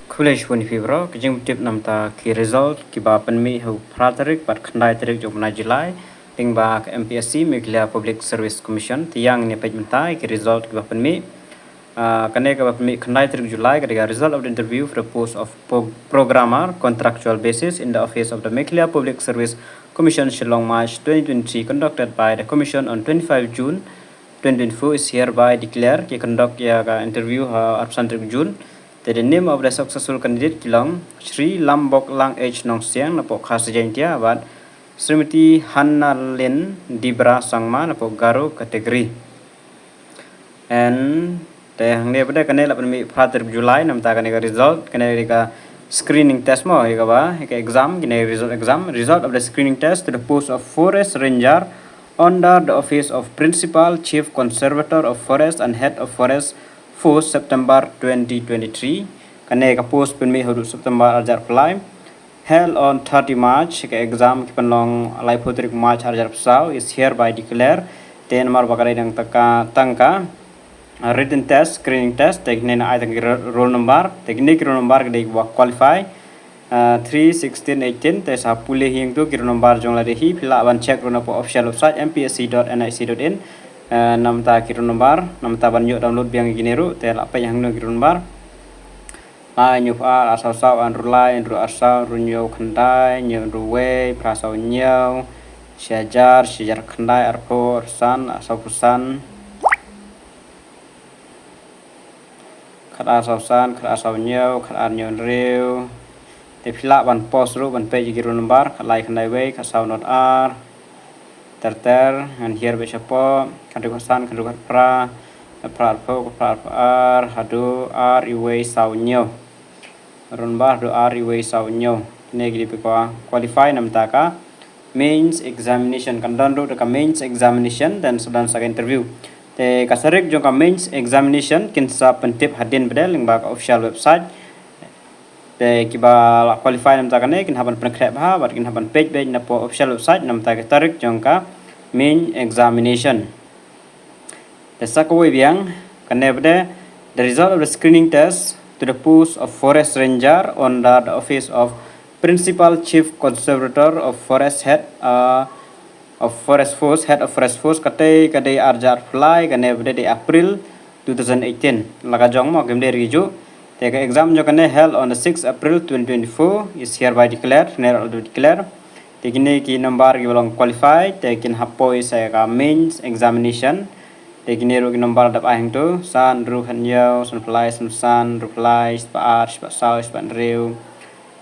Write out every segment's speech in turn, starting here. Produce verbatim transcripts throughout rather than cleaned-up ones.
Khublei shibun ïa phi bro, ka jingpyntip namta ki result kiba pynmih ha u phra tarik bad khyndai tarik jong u bnai July lyngba ka M P S C, Meghalaya Public Service Commission. Te ïa ngin ïa peit mynta ïa ki result kiba pynmih. Ah, kane kaba pynmih khyndai tarik July ka dei ka result of the interview for the post of pro-, programmer contractual basis in the office of the Meghalaya Public Service Commission, Shillong, March twenty twenty-three, conducted by the Commission on twenty-five June twenty twenty-four, is hereby declared. Ki conduct ïa ka interview ha arphew san tarik June. Te the name of the successful candidate ki long Shri Lambok Lang H Nongsiang napoh Khasi Jaintia bad Srimati Hannalin Dibra Sangma napoh Garo category. And te hangne pat de kane la pynmih phra tarik July namta kane ka result, kane ka screening test mo, ïa kaba, ïa ka exam, kane result exam, result of the screening test to the post of Forest Ranger under the office of Principal Chief Conservator of Forest and Head of Forest Force, September twenty twenty-three. Kane ka post pynmih haduh September arhajar arphew lai. Held on thirty March, ka exam ki pynlong laiphew tarik March arhajar arphew saw, is hereby declare. Te namar ba ka dei dang tangka, tangka, uh, written test, screening test, te kine na ai tang ki ro-, roll number, te kine ki roll number ka dei ba qualify, uh, three, sixteen, eighteen, te sa pule hi ïa tu ki roll number jong lade hi, phi lah ban check ruh na poh official website M P S C dot N I C dot in, uh, namta ki roll number, namta ban ïoh download biang kine ruh, te lah peit hangno ki roll number. Lai, hynñiewphew ar, ar saw saw, ar hynriew lai, hynriew ar saw, hynriew hynñiew khyndai, hynñiew hynriew wei, phra saw hynñiew, shi hajar, shi hajar khyndai arphew, arphew san, ar saw phew san, khat ar saw san, khat ar saw hynñiew, khat ar hynñiew hynriew. Te phi lah ban pause ruh ban peit ïa ki roll number, khat lai khyndai wei, khat saw nod ar. Ter ter, ngan hiar beit shapoh, khathynriew khatsan, khathynriew khatphra, khatphra arphew, khatphra arphew ar, haduh ar wei saw hynñiew. Roll number haduh ar wei saw hynñiew. Kine ki dei ba qualify namta ka mains examination, kan don ruh da ka mains examination, then sa don sa ka interview. Te ka tarik jong ka mains examination kin sa pyntip hadien pat de lyngba ka official website. Te kiba la qualify namta kane kin hap ban pynkhreh bha bad kin hap ban peit beit na poh official website namta ka tarik jong ka main examination. Te sa kawei biang, kane pat de, the result of the screening test to the post of Forest Ranger under the office of Principal Chief Conservator of Forest, Head, uh, of Forest Force, Head of Forest Force, katei ka dei arhajar arphew lai, kane pat de dei April two thousand eighteen. La ka jong mo, kim dei ruh kijuh. Te ka exam jong kane held on the sixth April twenty twenty-four, is hereby declared, hereby declared. Te kine ki number kiba long qualify, te kin hap poi sa ïa ka mains examination. Te kine ruh ki number dap ai hangto, san, hynriew, khathynñiew, sanphew lai, sanphew san, hynriewphew lai, shispah ar, shispah saw, shispah hynriew,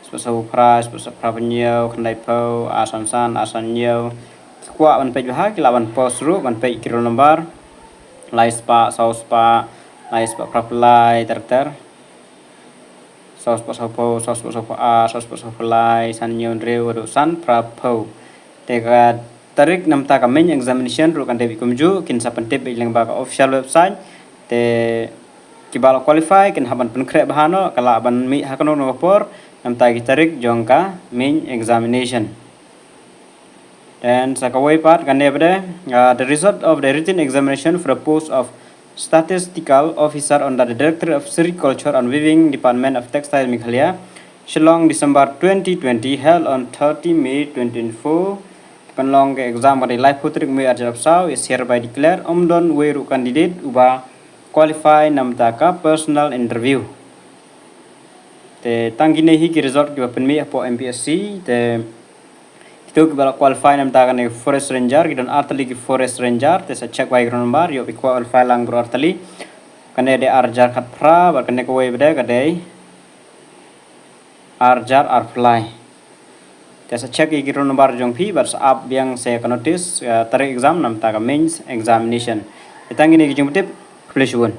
shispah sawphew phra, shispah sawphew hynñiew, khyndaiphew, ar san san, ar san hynñiew. Ki kwah ban peit bha ki lah ban pause ruh ban peit ki roll number. Lai spah, saw spah, lai spah phraphew lai, ter ter. Saw spah sawphew, saw spah sawphew ar, saw spah sawphew lai, san hynñiew hynriew, haduh sanphraphew. Te ka tarik namta ka main examination ruh kan dei beit kumjuh, kin sa pyntip beit lyngba ka official website. Te kiba la qualify kin hap ban pynkhreh bha noh, ka lah ban mih ha kano kano ka por namta ki tarik jong ka main examination. Then sa kawei pat kane pat de, uh, the result of the written examination for the post of Statistical Officer under the Directorate of Sericulture and Weaving, Department of Textile, Meghalaya, Shillong, December twenty twenty, held on thirty May twenty twenty-four. Pynlong ka exam ka dei laiphew tarik May arhajar arphew saw, is hereby declared. Ym don wei ruh candidate uba qualify namta ka personal interview. Te tang kine hi ki result kiba pynmih hapoh M P S C, te kito kiba la qualify namta kane Forest Ranger, ki don ar tylli ki Forest Ranger, te sa check bha ïa ki roll number, ïoh phi qualify lang baroh ar tylli. Kane dei arhajar khatphra, bad kane kawei pat de ka dei arhajar arphew lai. Te sa check ïa ki roll number jong phi, bad sa ap biang sa ka notice, eh, tarik exam namta ka mains examination. Te tang kine ki jingpyntip, khublei shibun.